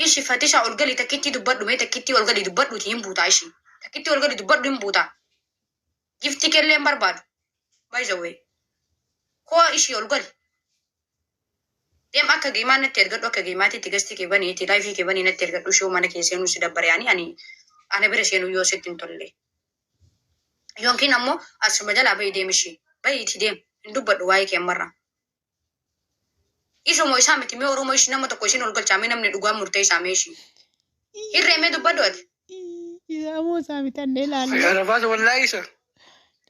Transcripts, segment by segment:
Ishi Fatisha, ol gali, takkitti dubbadhu mee, takkitti ol gali dubbadhuuti hin buutaa ishi. Takkitti ol gali dubbadhu, hin buutaa. Gifti kellee hin barbaadu. By the way. Koo ishii ol gali. Deem, akka geemaa natti ergadhu, akka geemaatiitti gastii kee baniiti, live kee banii natti ergadhu. Ishee mana kee seenuu si dabbare, ani ana bira seenuu yoo sitti hin tolle. Yookiin ammoo asuma jalaa bahi, deem ishii. Bahiitii deem. Hin dubbadhu waa'ee kee ammarraa. Isumoo isaa miti mee Oromoo ishii, nama tokko ishiin ol galchaa mee, namni dhugaa murtee isaa mee ishii. Hirree, mee dubbadhu ati. Isaa moo isaa miti annee laalle. Arafaat, wallaahi isa.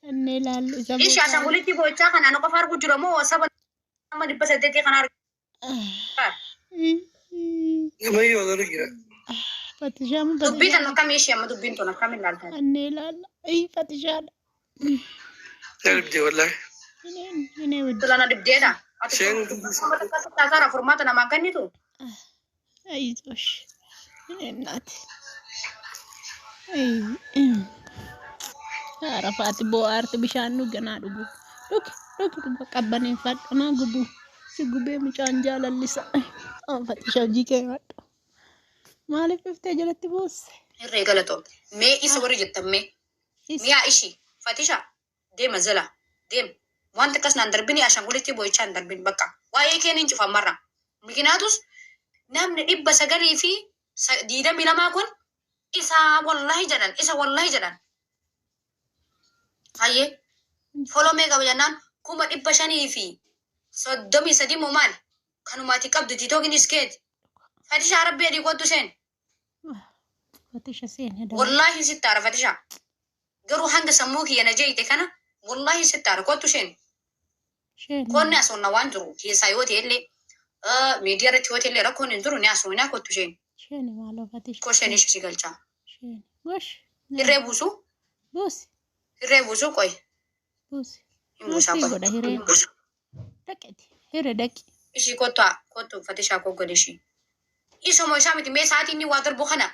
Annee laalle, isa moo Ishii isaa miti. Ashaangulitti boo'ichaa kana ana qofa argu jira moo saba nama 800 kana argaa? Nama yoo galu jira. Fatishaa moo Dubbii fatishaa tan miti. akkamii ishii amma, dubbiin tun akkamiin ilaaltan? Annee laalla. Fatishaadha. Darbde wallaahi. Ineen inee wajji. Tulana dhibdeedha. Ati Seen nama takka taasaara furmaata namaan kennitu. አይዞሽ እኔ እናት። Arafaati bo'aarti, bishaan dhuganaa, dhugu, dhugi, dhugi, dhuga, qabbaneeffadhu, naa gubu si gubee mucaan jaalallisa. Fatisha, hojii kee nyaadhu. Maaliif dhuftee jalatti boosse? Hirree, galatoom. Mee isa warri jettan mee. Isa. Mi'a ishii Fatisha, deema jala deem, wanta akkas naan darbini, ashaangulitti boo'ichaa hin darbin, bakka waa'ee kee nin cufa ammarra. Mikinaatus namni 922 kun isa wallahi jedhan, isa wallahi jedhan. Hayyee, follow mee qaba jennaan 533,000 moo maali? Kanumaati qabdu tiitookinis keeti. Fatisha, rabbi adii, kottu seen. Fatisha, seene daa. Wallahi sittaara Fatisha. Garuu hanga sammuu kiyya na jeeyite kana wallahi sittaara, kottu seen. Sheene. Koonni asoonna waan jiru keessaa yoo ta'e illee, miidiyaa irratti yoo ta'e illee, rakkoon hin jiru, ni asoonaa, kottu seen. Sheene maaloo Fatisha. Koo seen, ishee si galchaa. Sheene. Gosh. Hirree buusu, Buusi. Hirree buusu, qoy. Buusi. Hin buusaa, Maasii qoy. godha hiree. Hin buusu. Dhaqeeti. Hiree, dhaqi. Ishii kottu, kottu Fatishaa, koo gadi ishii. Isumoo isaa miti mee, sa'aatii inni waa darbu kana,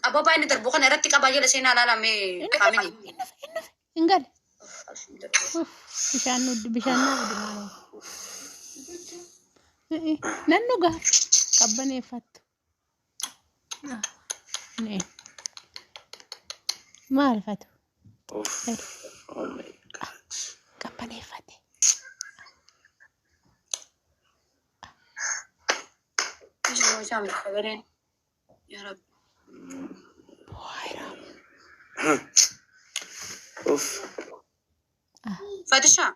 ababaa inni darbu kana irratti qabaa, jala seenaa ilaalaa mee Inni dhufe. qaamini. Inni dhufe. Inni dhufe. Hin gale. Alhamdulillah. Uff, bishaan nu bishaan naa fidi maaloo. Nan dhugaa, qabbaneeffattu. Nee. Maal fatu? Uff. Oh my God. Qabbaneeffate. Isumoo isaa miti sagaleen. Yaa Rabbi. Bu'aa. Uff. Fatishaa.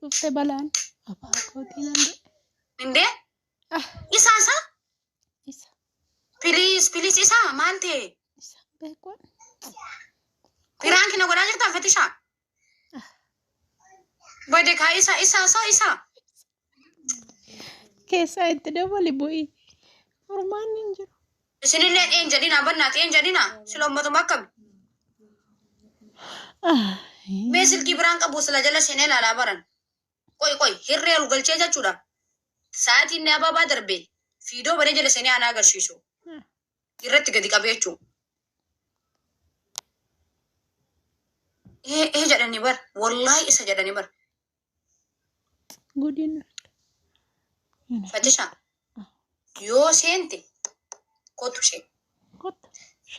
Dhufte balaan. Abbaa kootiin hande. Indee? Ah, Isaa, isaa? Isa. Please, please, isaa maal ta'e? Isa beekuun. Prank na godhaa jirtaa Fatishaa? Bade kaa, isa, isa, isa, isa. Keessaa itti dabali bu'ii. Furmaanni hin jiru. Isinillee een jedhina bannaati, een jedhina sila ummatuma akkami? Ah, Mee silkii biraan qabu sila jala seenee ilaalaa baran. Qoy, qoy, hirree ol galchee jechuudha. Sa'aatiin inni ababaa darbe fiidoo banee jala seenee ana agarsiisu. Irratti gadi qabee jechuudha. Ee ee jedhanii bar, wallaahi isa jedhanii bar. Gudiin. Fatisha, yoo seente kottu seen. Kottu.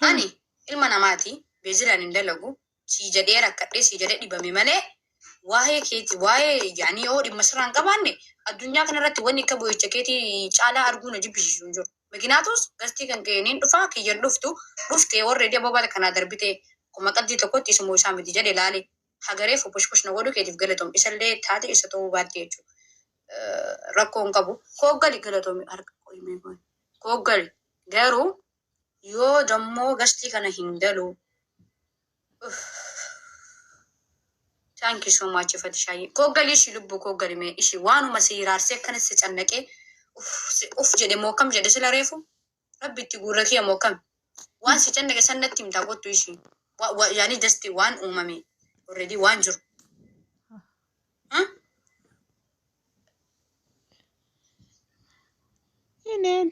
Ani ilma namaati, beezilaan hin dalagu, sii jedhee rakkadhee, sii jedhee dhibame malee, waa'ee keeti, waa'ee yaanii yoo dhimma sirraa hin qabaanne, addunyaa kanarratti wanni akka boo'icha keetii caalaa arguu na jibbisiisu hin jiru. Mikinaatus gastii kan ka'een dhufaa kiyyan dhuftu dhuftee warra ababaa kanaa darbitee kuma qabdii tokkotti isumoo isaa miti jedhe laale hagaree foposhposh na godhu keetiif galatoom, isallee taate isa ta'uu baatte jechuudha. Rakkoo hin qabu. Kooggali, galatoomi, harka qoyimee kooggali, garuu yoo dammoo gastii kana hin galu. Thank you so much, Fatishaayee. Kooggali ishii, lubbuu kooggali mee ishii, waanuma si hiraarsee akkana si cannaqee uff jedhe moo akkam jedhe sila reefu? Rabbi itti guurra kiyya moo akkam? Waan si cannaqe san natti himtaa, kottu ishii. Yaani just waan uumame already waan jiru. Huh? Ineen.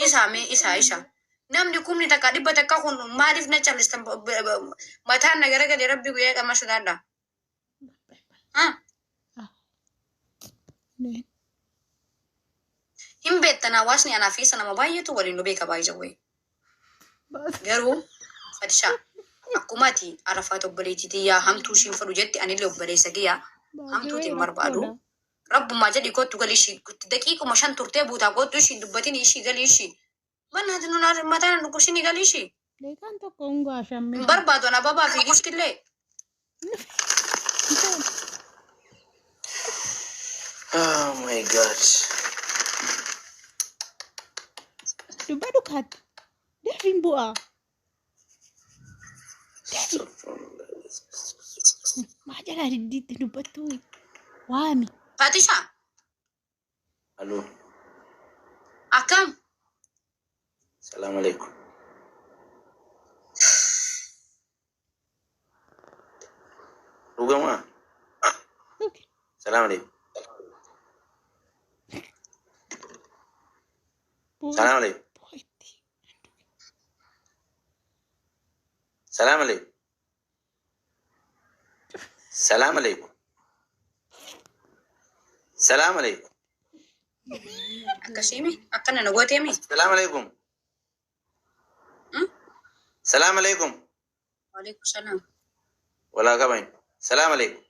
Isaa mee, isaa, isa. Namni 1,100 kun maaliif na callistan? Mataan na garagalee, rabbi guyyaa qama sodaadha. Huh? Ineen. Hin beektan, hawaasni anaa fi isa nama baay'eetu waliin nu beeka baay'ee. Garuu Fatishaa, akkuma ati Arafaat obboleettii tiyyaa hamtuu ishiin fedhu jetti, anillee obboleessa kiyyaa hamtuutiin barbaadu. Rabbumaa jedhi, kottu galii ishii, daqiiquma 5 turtee buutaa, kottu ishiin dubbatin, ishii galii, ishii mannaati nunaa mataan dhukkubsini, galii ishii. Daqiiqaan tokko hungaa shammee. Hin barbaadu ana ababaa fi giftillee. Oh my God. Dubbadhu kaatti. Deefiin bu'aa. Maa jalaa diddiitti dubbattu waami. Fatishaa. Aloo. Akkam? Salaam alaikum. Dhugamaa? Dhugi. Salaam alaikum. Boo'i. Salaam alaikum. Boo'itti. Salaam alaikum. Salaam alaikum. Salaam alaikum. Akkasiimi akkana na gooteemi. Salaam alaikum. Salaam alaikum. Waalaikum salaam. Walaa qabain. Salaam alaikum.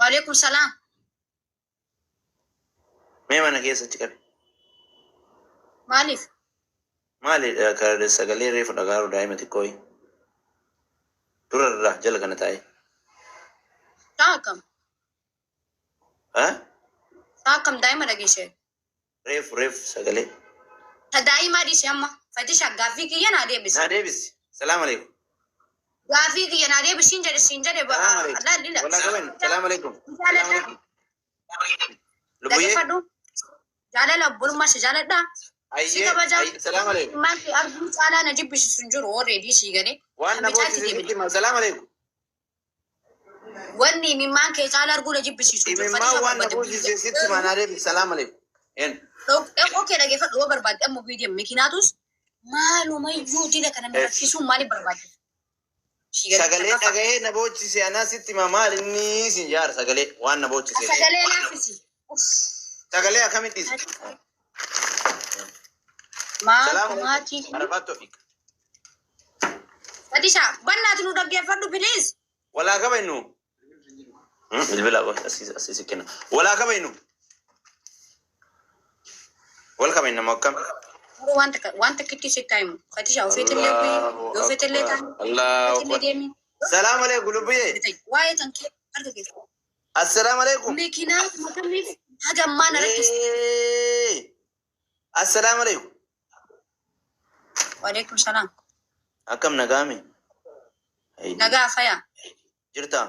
Waalaikum salaam. Mee mana keessatti qabe. Maaliif? Maali sagalee reefu dhagaaru daa'ima xiqqoo dura irraa jala kana taa'e? Saa akkam? Ha? Saa akkam daa'ima dhageesse? Reefu sagalee. Ta daa'imaa dhiise amma. Fatishaa, gaaffii kiyya naa deebisi. Naa deebisi. Salaam alaikum. Gaaffii kiyya naa deebisi siin jedhe, siin jedhe. Salaam alaikum. Laalli. Walaa qabain. Salaam alaikum. Salaam Jaaladha. alaikum. Lubbuyyee. Dhaggeeffadhu. Jaalala obbolummaa si jaaladha. Si Ayyee. kabaja. Salaam alaikum. Maal arguu caalaa na jibbisiisu hin jiru already sii galee. Waan na Bicaatti boosise sitti deebine. hima. Salaam alaikum. Wanni imimmaan kee caalaa arguu na jibbisiisu hin jiru. Imimmaan Fatishaa waan na barbaade. boosise sitti hima, naa deebisi. Salaam alaikum. En. Okay, dhaggeeffadhu yoo barbaadde amma viidiyoo mikinaatus maalumayyuu dila kana na rakkisuun maaliif barbaachisa? Sii galee. Sagalee dhagahee na boochise anaa sitti hima, maal inni sin jaara sagalee waan na boochise. Sagalee laaffisi. Sagalee akkamitti dhiisa? Maal Salaam alaikum. maatii. Arafaat Toofiq. Fatishaa, bannaati nu dhaggeeffadhu, please. Walaa qabaynu. Bilbila asii kenna. Walaa qabaynu. Wal qabaynu nama akkam? Garuu waan takka, waan takkitti sitti himu. Fatishaa, ofeetillee Allahu ofeetillee akbar. taa'u. Allahu Ofeetillee akbar. deemi. Salaam alaikum, lubbiyyee. Waa'ee tan kee harka keessa. Assalaamu alaikum. Meekinaa makamiif haga ammaa na rakkiste. Assalaamu alaikum. Waalaikum salaam. Akkam, nagaame? Nagaa fayaa. Jirta?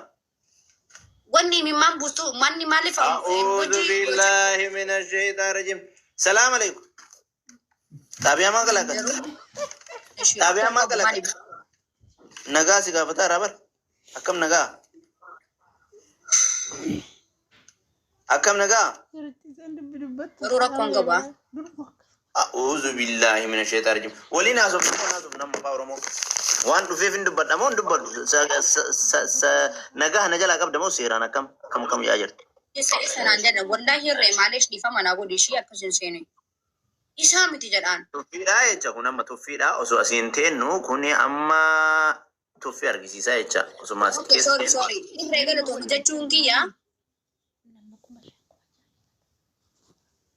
Wanni imimmaan buustu manni maaliif أعوذ بالله من الشيطان الرجيم. سلام عليكم. Xaabiyaa maal kalaqata? Xaabiyaa maal kalaqata? Nagaa si gaafataa raabar. Akkam nagaa? Akkam nagaa? Garuu rakkoon qabaa. أعوذ بالله من الشيطان الرجيم. Waliin haasofnu, haasofnu nama afaan Oromoo. Waan dhufeef hin dubbadha moo hin dubbadhu? Nagaa na jalaa qabda moo seeraan akkam kam kam yaa jirti? Isa naan jedha, wallaahi irree maaliif dhiifama naa godhi, ishii akkas hin seene. Isaa miti jedhaan. Tuffiidhaa jecha, kun amma tuffiidhaa osoo asiin teennu, kun amma tuffii argisiisaa jecha osuma as Okay, keessa sorry, teennu. sorry. Irree galatoon jechuun kiyya.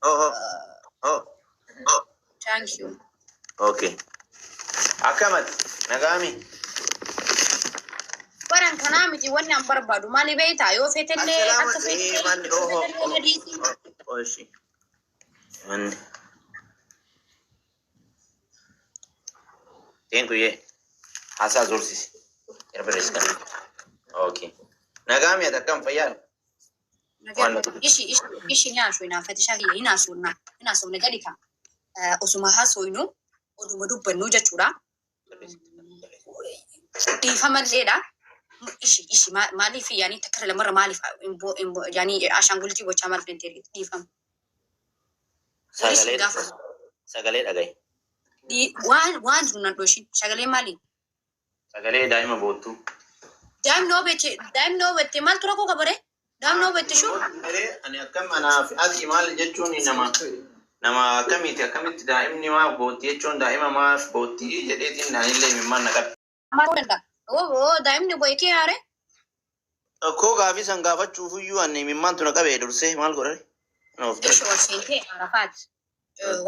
Oh, oh, oh. Thank you. Okay. Akkamati nagaami? Baran kanaa miti wanni an barbaadu maali beektaa, yoo feetellee Assalaamu akka eh manni feetellee oh feetellee oh madiisi. oh ishi manni. Thank you ye. Haasaa zorsisi. Yeroo kana. Okay. Nagaami, ati akkam, fayyaa? Waan Ishi ishi ishi ni haasofna, fatishaa kiyya, hin haasofna, hin haasofna gadi ka osuma haasofnu oduma dubbannu jechuudha. Dhiifamalleedha. Ishi ishi maaliif yaani takka lamarra maaliif yaani ashaangulitii gochaa maaliif dandeenya dhiifama. Sagalee Gaafa sagalee dhagaye. Waan jiru nan dhooshin sagalee maali? Sagalee daa'ima boottuu. Daa'imni hoo beete, daa'imni hoo beete, maaltu rakkoo qabare? Daa'imni hubattishu. Ani akkam anaaf ati maal jechuun nama akkamiiti, akkamitti daa'imni maaf bootti jechuun, daa'ima maaf bootti jedheetiin anillee imimmaan na qabe. Maal ta'uu danda'a? Oo, daa'imni bo'ee kee haare. Koo gaafii san gaafachuuf iyyuu ani imimmaantu na qabee dursee maal godhare? Na of Ishi ol seentee Arafaat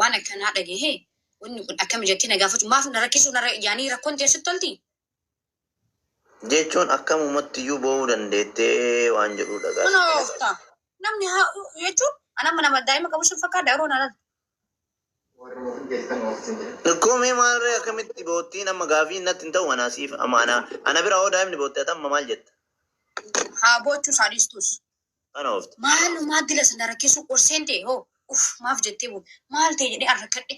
waan akkanaa dhagahee, wanni kun akkami jettee na gaafachuu maaf na rakkisuu na yaanii rakkoon teessutti tolti. Jechuun akkamumatti iyyuu boo'uu dandeettee waan jedhudha Kun gaafii. oofta. Namni haa jechuun anamma nama daa'ima qabu sun fakkaata yeroo na lalu. Koo mee maalree, akkamitti boottiin amma gaafii natti hin ta'u anaasiif amma ana bira hoo daa'imni bootte ati amma maal jetta? Haa boochuu saadhistus. Kana oofta. Maalumaa dila sana rakkisuu ol seentee hoo uff maaf jettee maal ta'e jedhee arrakkadhe